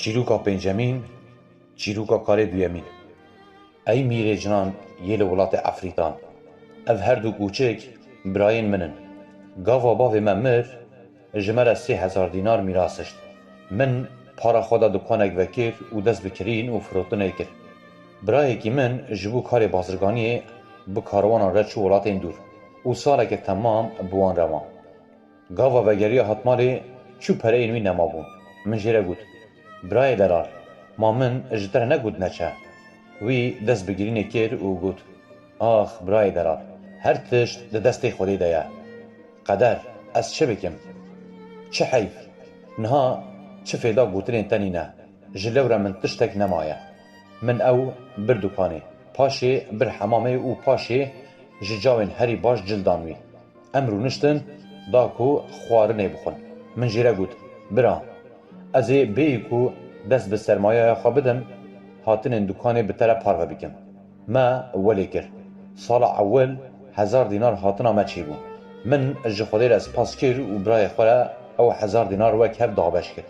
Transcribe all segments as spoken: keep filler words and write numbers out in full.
Çîroka pêncemîn, çîroka karê duyemîn. Ey mîrê cinan yê li welatê Efrîtan. Ev her du kûçik birayên min in. Gava bavê me mir, ji me re sê hezar dînar mîras hişt. Min para xwe da dukanek vekir û dest bi kirîn û firotinê kir. Birayekî min ji bo karê bazirganiyê bi karwanan re çû welatên dûr û saleke temam bi wan re ma. Gava vegeriya hat malê, çû pereyên wî nemabûn. Min jê re got, "Birayê delal, ma min ji te re negot neçe?" Wî dest bi girînê kir û got, "Ax, birayê delal, her tişt di destê Xwedê de ye. Qeder, ez çi bikim? Çi heyf! Niha çi fêda gotinên te nîne? Ji lewre min tiştek nemaye." Min ew bir dukanê, paşê bir hemamê û paşê ji cawên herî baş cil dan wî. Em rûniştin, da ku xwarinê bixwin. Min jê re got, "Bira, ez ê bêyî ku dest bi sermayeya xwe bidim, hatinên dukanê bi te re parve bikim." Me welê kir. Sala ewil hezar dînar hatina me çêbû. Min ji Xwedê re spas kir û birayê xwe re ew hezar dînar wek hev dabeş kir.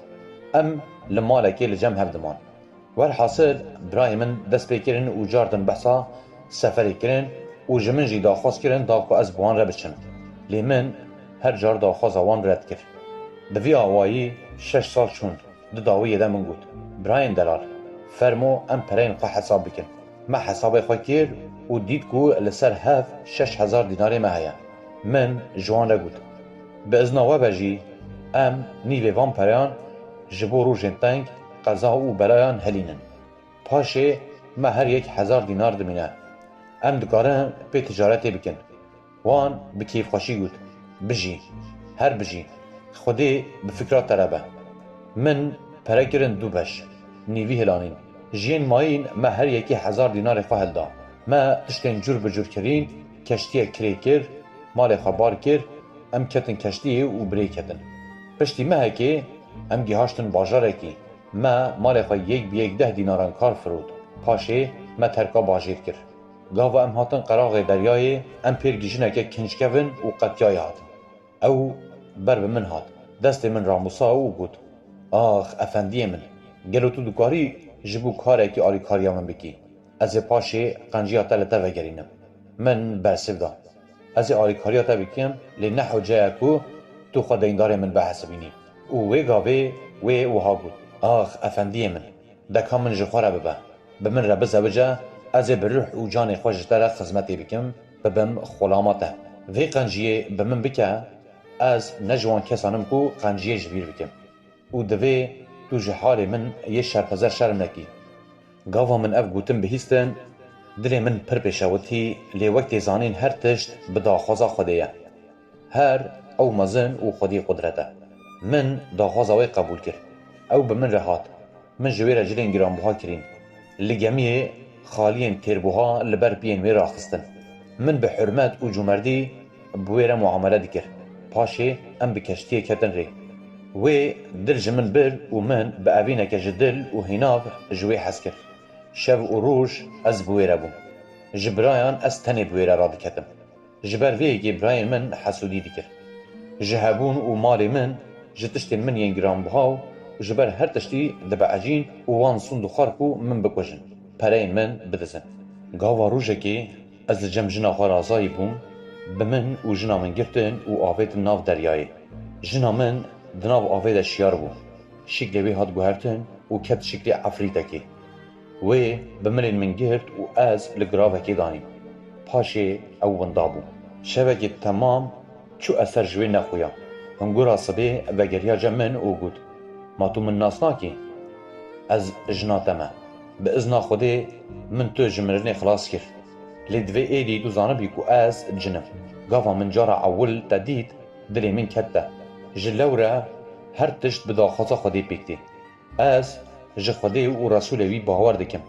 Em li malekê li cem hev diman. Werhasil, birayê min dest pê kirin û cardin behsa seferê kirin û ji min jî daxwaz kirin da ku ez bi wan re biçim. Lê min her car daxwaza wan red kir. Bi vî awayî şeş sal çûn. Di dawiyê de min got, "Birayên delal, fermo em pereyên xwe hesab bikin." Me hesabê xwe kir û dît ku li ser hev şeş hezar dînarê me heye. Min ji wan re got, "Bi izna we be jî, em nîvê van pereyan ji bo rojên teng, qeza û belayan helînin. Paşê me her yek hezar dînar dimîne. Em dikarin pê ticaretê bikin." Wan bi kêfxweşî got, "Bijî, her bijî. Xwedê bi fikra te re be." Min pere kirin du beş, nîvî hilanîn. Ji yên mayîn me her yekî hezar dînarê xwe hilda. Me tiştên cûr bi cûr kirîn, keştiyek kirê kir, malê xwe bar kir, em ketin keştiyê û bi rê ketin. Piştî mehekê em gihaştin bajarekî. Me malê xwe yek bi yek deh dînaran kar firot. Paşê me terka bajêr kir. Gava em hatin qeraxê deryayê, em pêr gîjineke kinc kevin û qetiyayê hatin. Ew ber bi min hat, destê min ramûsa û got, "Ax, efendiyê min, gelo tu dikarî ji bo karekî alîkariya min bikî? Ez ê paşê qenciya te li te vegerînim." Min bersiv da, "Ez ê alîkariya te bikim, lê ne hewceye ku tu xwe deyndarê min bihesibînî." Û wê gavê wê wiha got, "Ax, efendiyê min, deka min ji xwe re bibe. Bi min re bizewice, ez ê bi ruh û canê xwe ji te re xizmetê bikim, bibim xulama te. Vê qenciyê bi min bike, ez ne ji wan kesan im ku qenciyê ji bîr bikim. Û divê tu ji halê min yê şerpeze şerm nekî." Gava min ev gotin bihîstin, dilê min pir pêşewitî, lê wek tê zanîn her tişt bi daxwaza Xwedê ye. Her ew mezin û xwedî qudret e. Min daxwaza wê qebûl kir. Ew bi min re hat. Min ji wê re cilên giranbuha kirîn. Li gemiyê xaliyên têrbuha li ber piyên wê raxistin. Min bi hurmet û cûmerdî bi wê re muamele dikir. Paşê em bi keştiyê ketin rê. Wê dil ji min bir û min bi evîneke ji dil û hînav ji wê hez kir. Şev û roj ez bi wê re bûm. Ji birayan ez tenê bi wê re radiketim. Ji ber vê yekê birayên min hesûdî dikir. Ji hebûn û malê min, ji tiştên min yên giranbiha û ji ber her tiştî dibiecîn û wan sûnd dixwar ku min bikujin, pereyên min bidizin. Gava rojekê ez li cem jina xwe razayî bûm, bi min û jina min girtin û avêtin nav deryayê. Jina min di nav avê de şiyar bû. Şiklê wê hat guhertin û ket şiklê efrîtekê. Wê bi milên min girt û ez li giravekê danîm. Paşê ew winda bû. Şevekê temam çû eser ji wê nexuya. Hingora sibê vegeriya cem min û got, "Ma tu min nas nakî? Ez jina te me. Bi izna Xwedê min tu ji mirinê xilas kir. Lê divê êdî tu zanibî ku ez cin im. Gava min cara ewil te dît, dilê min ket te. Ji lewre her tişt bi daxwaza Xwedê pêk tê. Ez ji Xwedê û Resûlê wî bawer dikim.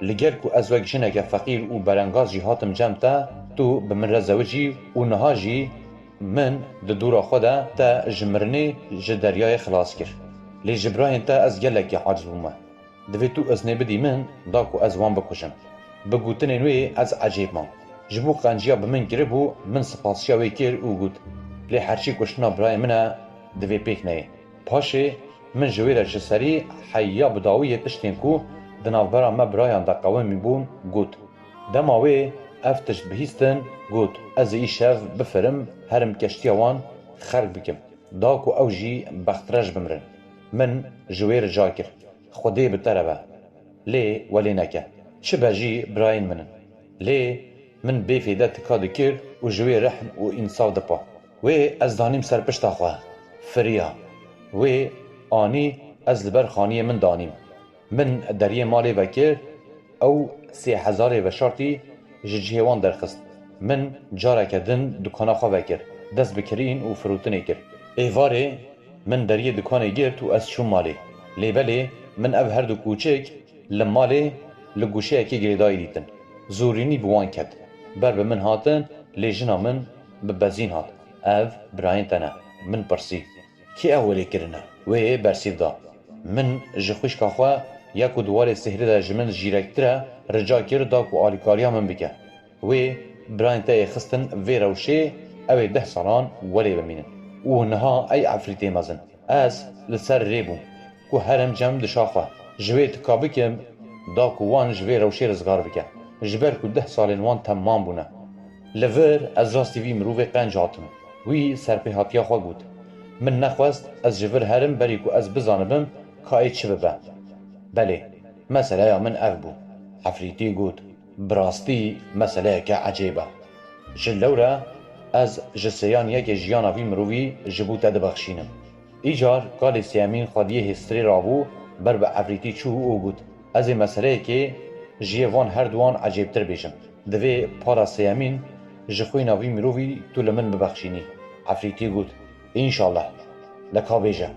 Li gel ku ez wek jineke feqîr û berengaz jî hatim cem te, tu bi min re zewicî û niha jî min di dûra xwe de te ji mirinê, ji deryayê xilas kir. Lê ji birayên te ez gelekî aciz bûme. Divê tu iznê bidî min, da ku ez wan bikujim." Bi gotinên wê ez ecêb mam. Ji bo qenciya bi min kiribû, min spasiya wê kir û got, "Lê herçî kuştina birayê min e, divê pêk neyê." Paşê Min ji wê re ji serî heya bi dawiyê tiştên ku di navbera me birayan de qewimî bûn, got. Dema wê ev tişt bihîstin, got, ez ê îşev bifirim, herim keştiya wan xerk bikim, da ku ew jî bextreş bimirin. Min ji wê rica kir, Xwedê bi te re be. Lê welê neke. Çi be jî birayên min in. Lê min bêfêde tika dikir û ji wê rehn û însaf dipa. Wê ez danîm ser pişta xwe. Firiya. Wê anî ez li ber xaniyê min danîm. Min deriyê malê vekir, ew sê hezarê veşartî ji cihê wan derxist. Min careke din dukana xwe vekir, dest bi kirîn û firotinê kir. Êvarê min deriyê dukanê girt û ez çûm malê. Lê belê min ev her du kûçik li malê li gûşeyekê girêdayî dîtin. Zûrînî bi wan ket. Ber bi min hatin, lê jina min bi bezîn hat. Ev birayên te ne. Min pirsî. Kî ew welê kirine? Wê bersîv da. Min ji xwişka xwe ya ku di warê sêhrê de ji min zîrektir e, rica kir da ku alîkariya min bike. Wê birayên te yê xistin vê rewşê, ew ê deh salan welê bimînin. Û niha ey efrîtê mezin. Ez li ser rê bûm ku herim cem dişa xwe. Ji wê tika bikim da ku wan ji vê rewşê rizgar bike. Ji ber ku deh salên wan temam bûne. Li vir ez rastî vî mirovê qenc hatim. Wî serpêhatiya xwe got. Min nexwest ez ji vir herim berî ku ez bizanibim ka ê çi bibe. Belê, meseleya min ev bû. Efrîtî got, bi rastî meseleyeke ecêb e. Ji lewre ez ji sêyan yekê jiyana vî mirovî ji bo te dibexşînim. Îcar kalê sêyemîn xwediyê hêstirê rabû ber bi efrîtî çû û got, ez ê meseleyekê ji yê van her duwan ecêbtir bêjim. Divê para sêyemîn ji xwîna vî mirovî tu li min bibexşînî. Efrîtî got, înşallah. Leka bêje.